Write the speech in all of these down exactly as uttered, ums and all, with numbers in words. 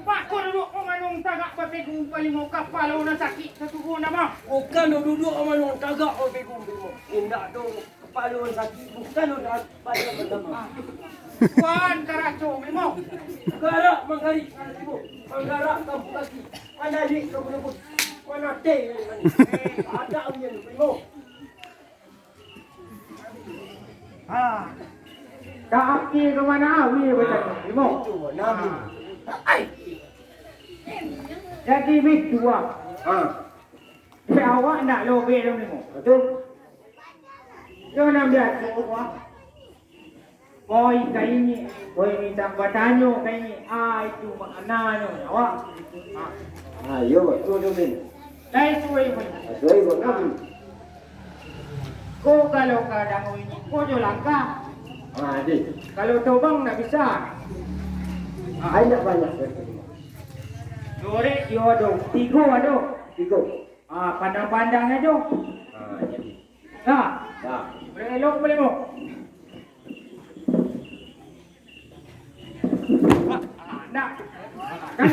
Bako duduak ko manuang tagak bapegu, Palimo, kapalo nan sakik satuo nan mah. Bukan do duduak ko manuang tagak bapegu, Palimo. Indak do, kapalo nan sakik bukan do tagak bapegu, Palimo. Wan karajo, Palimo. Garak manggarik, Palimo. Manggarak kampuang kaki. Manaliak ka bunbun. Manateh, Palimo. Ada ujian, Palimo. Ha. Ka api ka mano awi bacakak, Palimo? Itu, nah. Ai. Jadi bitu ah. Ha. Yo, awak ndak lobek doh, Palimo. Batua. Yo, nan biaso ah. Koi ka inyo, koi mintak batanyo ka inyo. Ah, itu makonanyo, awak. Ha. Ah, iyo, batua tu, Min. Lai suai pun. Suai pun, kan? Ko kalau ka dango inyo, ko jo langkah. Ah, di. Kalau tobang ndak bisa. Ah. Ai, ndak banyak. Jorek iyo ado, tigo ado. Tigo. Ah, pandang-pandang ajo. Ah, jadi. Dah. Dah. Boleh elok, boleh elok. Nak. Kan?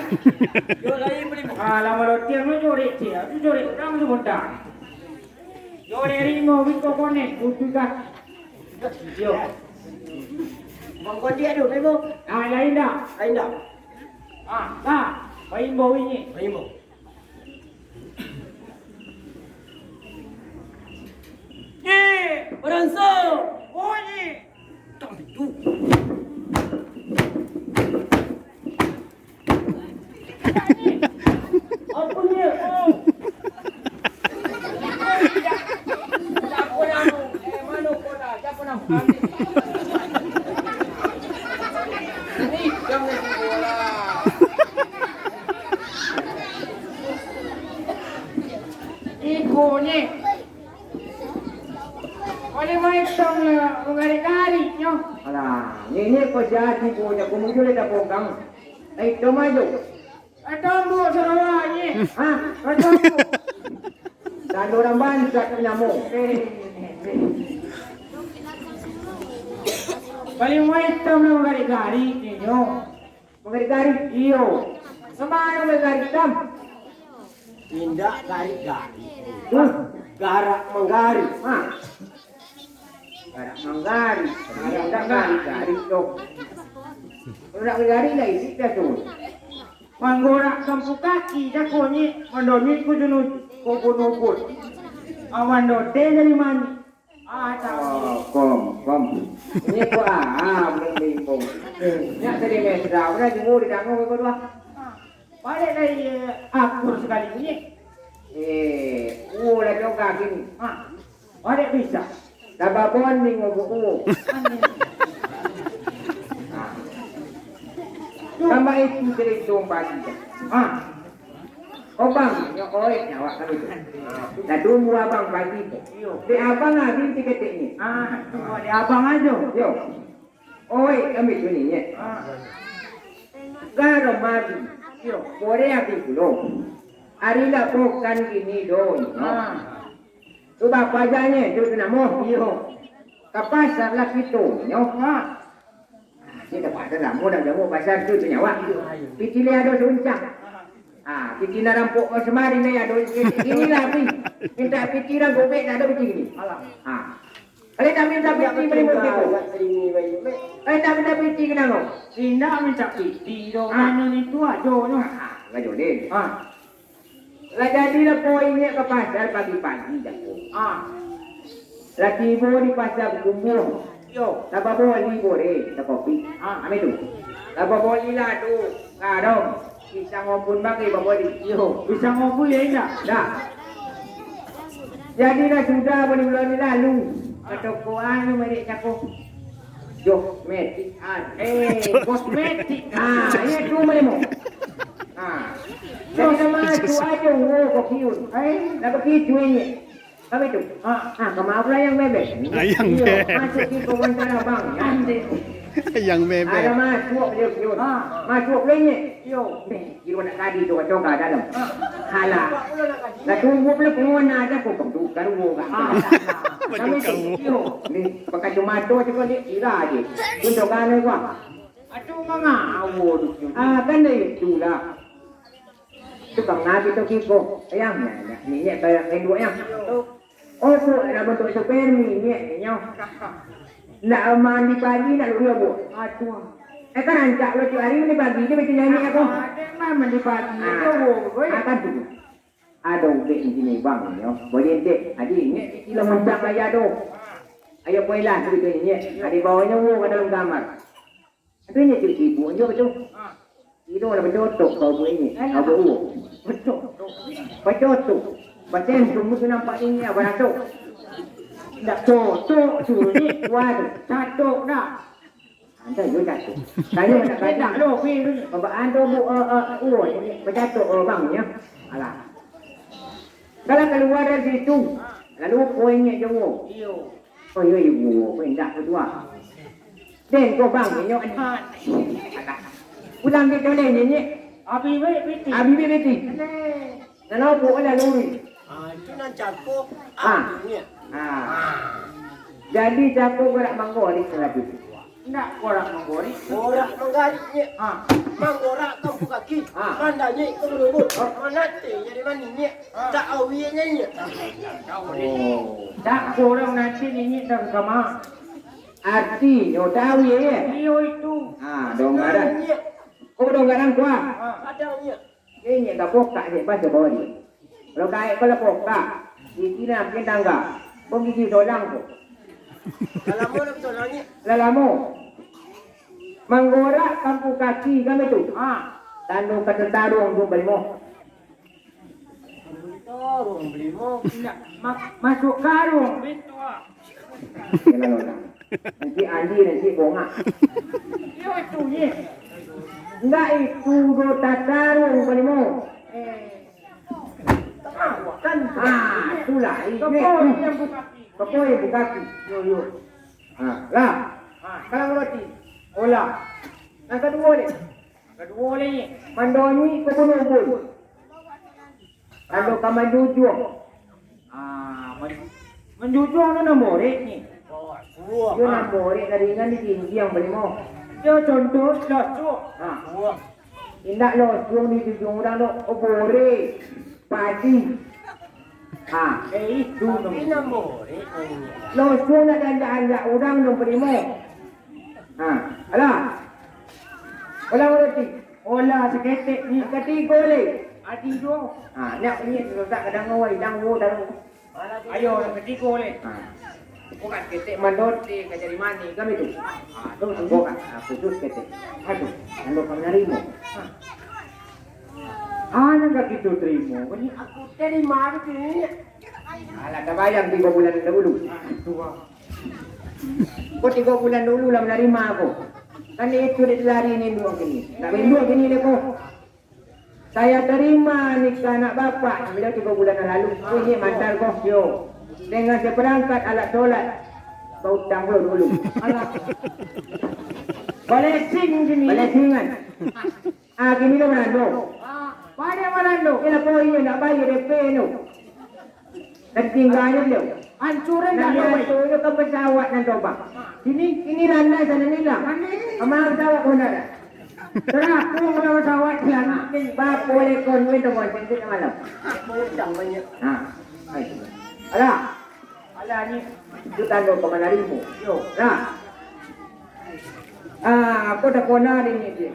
Yo, lain boleh. Ah, lamo lotiang lo jorek cik, aku jorek urang sabanta. Jorek rimau, biko konek, butuh gas. Yo. Bang Kondi ado, Palimo. Ah, lain dah. Lain dah. Ah, dah. Paimbau inyo. Paimbau. Nyik! Baranso! Oh, Nyik! Tang itu. Apo, Nyik? Oh. Siapa nama? Eh, mana kau dah? Siapa nama? Ini jangan bola. Iko, Nyik. Oleh maitam lah, manggarik-garik nyo. Alah, nini ko jadi punyo, ko mujur dah bongkang. Eh, itu maju. Eh, tombok sarawa, Nyik. Hah? Eh, tombok. Dan orang banyak nyamuk. Eh, eh, eh. Paling maitam lah manggarik-garik nyo. Manggarik-garik? Iyo. Sambayang manggarik, Tam. Indak garik-garik. Hah? Garak manggarik. Ha. Garak manggarik. Indak garik-garik doh. Kalau nak garik-garik lah, isi dah tu. Manggorak kampuang kaki, jago Nyik, mandonyik kujunut, kubun-ubun. Awan dodeh dari manik. Ah, tahu. Oh, kom, kom. Ini ko, ah, ah, belum bimbang. Nyak tadi mesra, udah jenguk di tangan ko dua. Balik dari, eh, akur sekali ni. Eh, oh, lah coba gini. Ha. Balik bisa. Dah babon ni ngobok, oh. Aneh. Ha. Tambah itu cerita bagi. Ha. Oh, Bang, nyo oek nyo awak kami tu. Lah tunggu abang pagi tu. Dek abang abih tiketek ni. Ah, tu dek abang ajo. Yo. Oek kami tu ni, nyo. Ah. Garam abih. Yo. Boleh abih pulo. Ari lah pokan gini do, nyo. Ah. Tu bapa aja nyo, tu namo. Yo. Ka pasar lah kito, nyo. Ah. Ni dapat ada lamo dah jauah pasar tu, tu nyawa. Piti le ado suncang. Ah, piti nak rampok kau semari ni ado. Inilah pi. Minta piti dah gobek dah ada piti ni. Ah. Kalau tak minta piti beli mobil tu. Kalau tak minta piti kenal kau. Indak minta piti doh. Ah. Mano ni tu ajo nyo. Ah, ajo ni. Ah. Lah jadi lah poinyo ka pasar pagi-pagi jago. Ah. Lah tibo di pasar Bukumuah. Yo. Lah baboli boreh, lah kopi. Ah. Ame tu. Lah baboli lah tu. Kadang pisang obun bagai baboli. Yo. Pisang obun ya indak? Dah. Jadi lah sudah boli-boli lalu. Ah. Ka toko anu merek cako. Kosmetik, ah, eh, kosmetik. Ah, iyo tu malemo. Ah. Jadi nama tu ajo, oh, kopiun. Eh, dah begitu ini. Tapi tu, ah, ah, kama pula yang bebek? Ayang bebek. Masuk di komentar abang. Yang bebek. Ada masuk dia, piun. Ah. Masuk pula ini. Iyo. Kiro nak tadi tu, coba dalam. Ah. Halah. Lah tunggu pula pengguna aja, kok tukar wo kan. Ah. Kami tu, iyo. Ni, pakai cuma tu aja kau ni, kira aja. Tunjukkan ni gua. Aduh, mangawo tu. Ah, kan dari itulah. Tukang nabi tu kiko. Yang nyanyi, nyanyi banyak induaknya. Oh, bu, nak bentuk Superman, nyanyi, nyanyi. Nak mandi pagi, nak luruh, bu. Aduh. Eh, kan rancak lo tiap hari mandi pagi, dia macam nyanyi aku. Ada mah mandi pagi, ah, tu, bu, bu. Ah, kan tu. Ado ubek di sini, bang, yo. Boleh, dek. Adi, ingat, di sini muncak ayah tu. Ayah poin lah, tu, tu, ingat. Adi bawa nyawa ke dalam kamar. Itu ingat, tu, sibuk je tu. Itu lah betul tu, kau bunyi. Kau buat. Betul. Betul tu. Pasal semua tu nampak ini, apa tu? Tak cocok tu, ni. Wah, tu. Cocok dah. Anda juga tu. Saya nak kata lo, Pi. Babaan tu, bu, eh, eh, oh, ini betul tu, oh, bang, ya. Alah. Kalau keluar dari situ, lalu poinnya jauh. Iyo. Oh, iyo, iyo, poin dah kedua. Den, kau bang, inyo. Alah. Pulang ke toleh, nyenyek. Abi, weh, piti. Abi, weh, piti. Neh. Nan opo lah luri? Ah, itu nan cako. Ah. Artinya. Ah. Jadi cako gorak manggorik lagi. Ndak gorak manggorik. Gorak manggarik, Nyek. Ah. Manggorak kampuang kaki. Ah. Mandanyek ka barubut. Ah. Manateh jadi manih, Nyek. Ah. Tak awienyo, Nyek. Oh. Cako urang nanti nini dah kama. Artinyo tak awie, ya? Iyo itu. Ah, dong garang. Nyek. Kok dong garang kuah? Ah. Ada, Nyek. Inyo ka pokak dek baso bawah dia. Kalau kaik ko lah pokak, gigi nak makin tangga. Ko gigi solang ko. Lah lamo lah solang ni. Lah lamo. Manggorak kampuang kaki kami tu. Ha. Tando ka tataruang tu balimo. Taruang balimo. Indak, ma-, masuk karung. Betul, ah. Nanti Andi, nanti bongak. Yo, itu, ye. Enggak itu, do tataruang balimo. Eh. Kan, ah, itulah. Kepo yang buka. Kepo yang buka. Yo, yo. Ha, lah. Ha, sekarang berarti. Olah. Yang kedua ni. Kedua ni. Mandonyi ke bunuh bun. Lalu ka manjujuang. Ah, man-, manjujuang tu nan borek ni. Iyo, nan borek dari ingan di tinggi yang balimo. Yo, contoh, losuang. Ha. Indak losuang di jujuang urang tu, oh, borek. Padi. Ha. Eh, itu nan borek. Losuang nak dianjak-anjak urang tu balimo. Ha. Alah. Alah, berarti. Olah saketek ni katigo le. Adi juo. Ha, nyak bunyi sasak kadang awai, dang wo dalam. Ayo, nan katigo le. Ha. Bukan ketek mandoti ka jadi mani, kami tu. Ha, tu, tu, bukan. Ha, putus ketek. Ha, tu. Lalu kami narimo. Ha. Ah, nan ka kito tarimo. Bunyi aku tarimo tu ni. Alah, tabayang tigo bulan dahulu. Ha, tu, ah. Ko tigo bulan dulu lah manarima ko. Kan itu di lari ni induak kini. Nak induak kini deh ko. Saya terima nikah anak bapak, bila tigo bulan yang lalu. Ini mantan ko, yo. Dengan seperangkat alat sholat. Bautang dulu dulu. Alah. Balesing kini. Balesingan. Ah, kini lah Manado. Ah, pada Manado. Kira ko iyo nak bayar D P tu. Kan tinggalnya beliau. Hancuran dah. Nah, dia tu ke pesawat nan terbang. Ini, ini randai sana ni lah. Mana? Sama pesawat pun ada. Terapung kalau pesawat bilang. Bapa boleh konvoy tu buat cantik malam. Boleh banyak. Nah. Hai. Alah. Alah ni. Itu tanda pemanah ilmu. Yo. Nah. Ah, aku dah kona ni ni dia.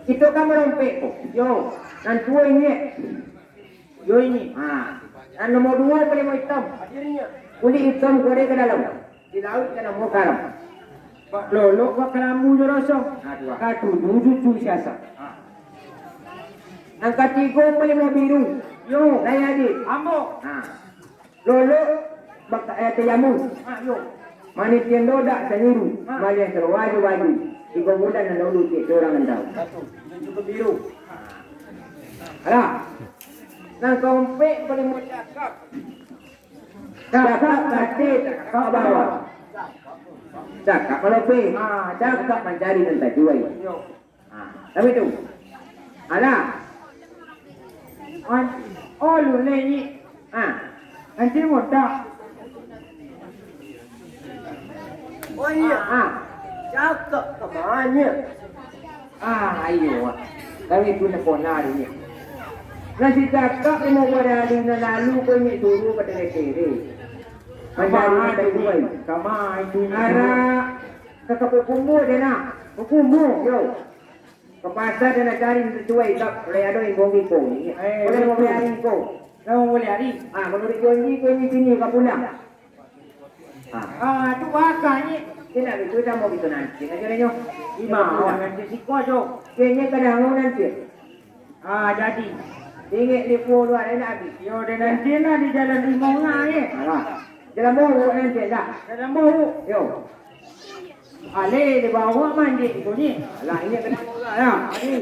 Kita kan merompek ko. Yo. Nan tua ini. Yo ini. Ha. Nan nomor dua paling hitam. Kulit hitam, kulit ke dalam. Di laut kan nomor karam. Bak lolok, bak kalambu jo rosong. Ha, dua. Katuju cucu siasat. Ha. Nan katigo paling biru. Yo. Raya di. Ambo. Ha. Lolok bak, eh, tajamu. Ha, yo. Manitian dodak saniru. Ha. Maliah saluwa jo baju. Tigo bulan nan dahulu cek surang nan tahu. Satu. Itu cukup biru. Alah. Nan kaompek paling bacakak. Cakak kaki, cakak bawah. Cakak malope. Ha, cakak mancari nan tajuai. Yo. Ha, tapi tu. Alah. An-, oh, luleh ni. Ha. Nanti muda. Oh, iya. Ha. Cakak ka ma nyo? Ah, iyo, ah. Kami tu nak kona hari ni. Nasi cakak limo buah hari nan lalu ko inyo suruah patere-tere. Mancari nan tatuai. Kama itu. Arak ka kapok kumbuah je nak. Kumbuah, yo. Ka pasa den nak cari nan tatuai, tak boleh ado imbong-imbong ni. Eh, boleh betul. Boleh hari ko. Dah boleh hari. Ah, manuruik janji ko inyo sini ka pulang. Ah. Ah, tu baka ni. Kena itu samo gitu nanti. Aja nyo. Ima awak nanti siko jo. Kayaknya kadang nanti. Ah, jadi. Ingek di pulau luar enak habis. Yo, dan nanti lah di jalan Limong lah, eh. Alah. Jalan bawah nanti dah. Jalan bawah. Yo. Ale di bawah mandi tu ni. Alah, ini kena orang lah. Ini.